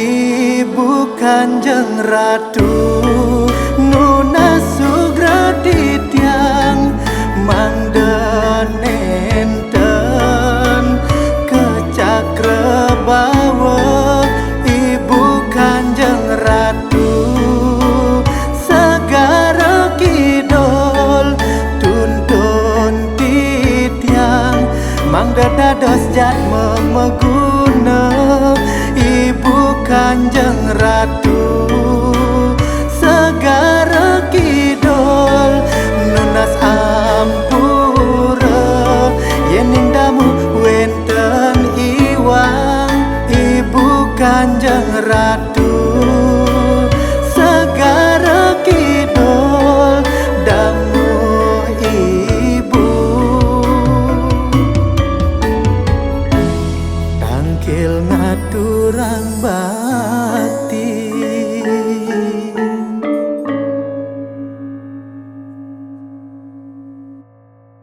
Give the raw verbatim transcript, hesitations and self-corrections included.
Ibu Kanjeng Ratu, nunas sugra titiang mangda nenten ka Cakrabawa. Ibu Kanjeng Ratu, Segara Kidul, tuntun titiang mangda dados jadma maguna. Ibu Kanjeng Ratu, Segara Kidul, nunas ampura yening damu wenten iwang. Ibu Kanjeng Ratu, Segara Kidul, damu Ibu. Tangkil ngaturang ba